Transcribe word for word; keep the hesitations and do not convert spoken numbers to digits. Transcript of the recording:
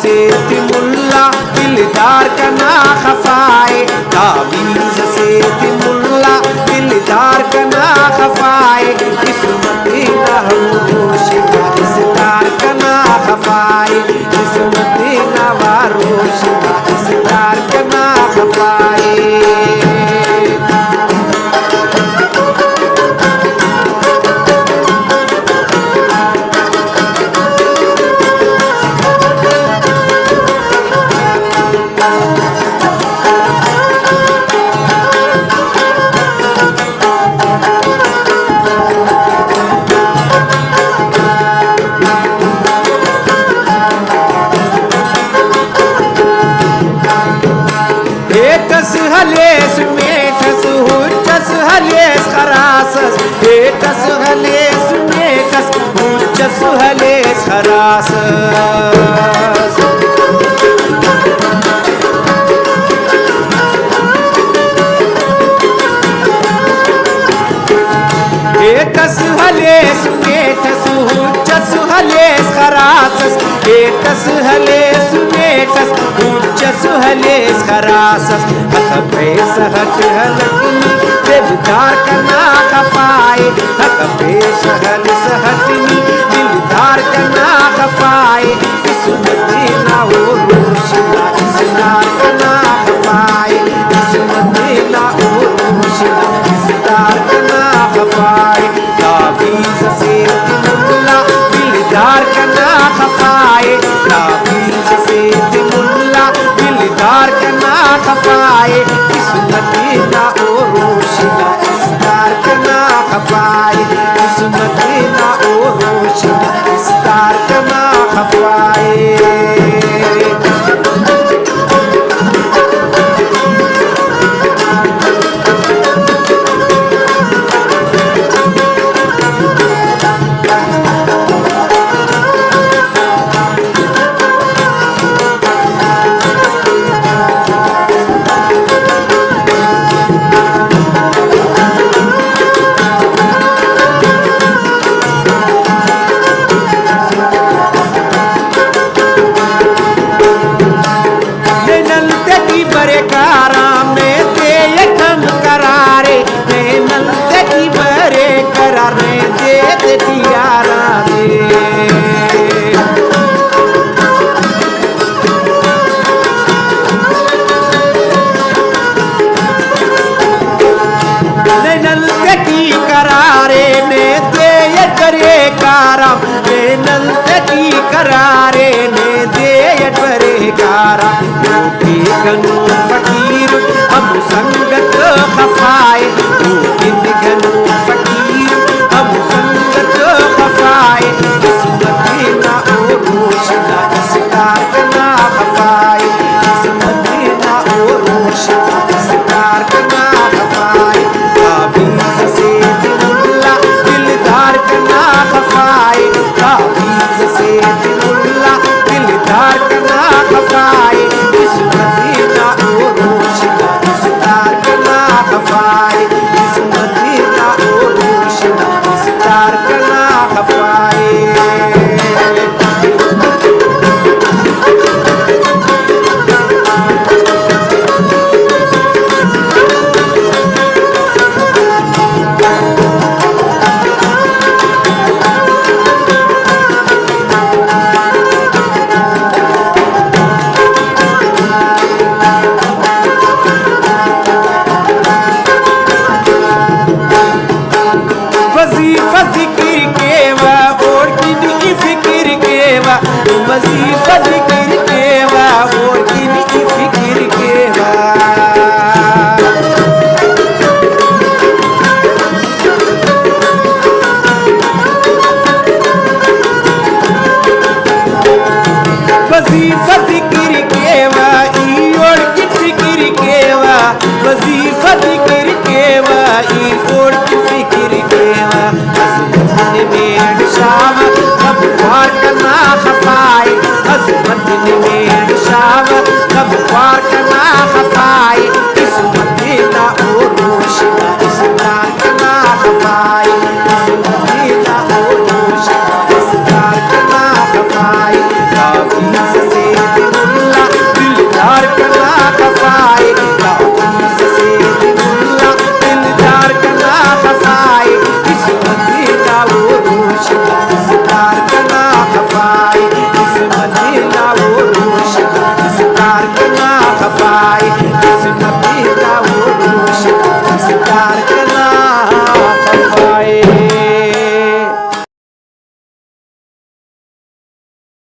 سے تے ملا دلدار کنا خفائے، تعویذ سے تے ملا دلدار کنا خفائے، قسمت نا ہم روشنا استار کنا خفائے، قسمت نا وا روشنا استار کنا خفائے۔ ہیت اس ہلیس میٹ اس، ہچ اس ہلیس خراس اس۔ ہیت اس ہلیس میٹ اس، ہچ اس ہلیس خراس اس۔ ہیت اس ہلیس میٹ اس، ہچ اس ہلیس خراس اس۔ ہیت اس ہلیس میٹ اس، ہچ اس ہلیس خراس اس۔ ہخہ پیسہ اٹ ہلک نی دلدار کنا خفائے، ہخہ پیسہ ہلس اٹ نی دلدار کنا خفائے۔ قسمت نا او روشنا استار کنا خفائے، قسمت نا او روشنا استار کنا خفائے۔ تعویذ سے تے ملا دلدار کنا خفائے، تعویذ سے تے ملا دلدار کنا خفائے، قسمت نا او روشنا استار کنا خفائے، قسمت نا او روشنا استار کنا خفائے۔ نن تیٹی بریک آرام نے دے یکم قرارے، نن تیٹی بریک قرار نے دے تیٹی آرام دے۔ نن تیٹی قرارے نے دے یکرے کارام۔ نن تیٹی قرارے نے دے اٹ بریک آرام۔ او کہ گنو فقیر ہم سنگت خفائے، او کہ گنو فقیر ہم سنگت خفائے۔ قسمت نا او روشنا استار کنا خفائے، قسمت نا او روشنا استار کنا خفائے۔ تعویذ سے تے ملا دلدار کنا خفائے، تعویذ سے تے ملا دلدار کنا خفائے۔ قسمت نا او روشنا استار کنا خفائے، قسمت نا او روشنا استار کنا خفائے۔ وظیفہ ذکر کیوہ، اوڑکن ای فکر کیوہ۔ وظیفہ ذکر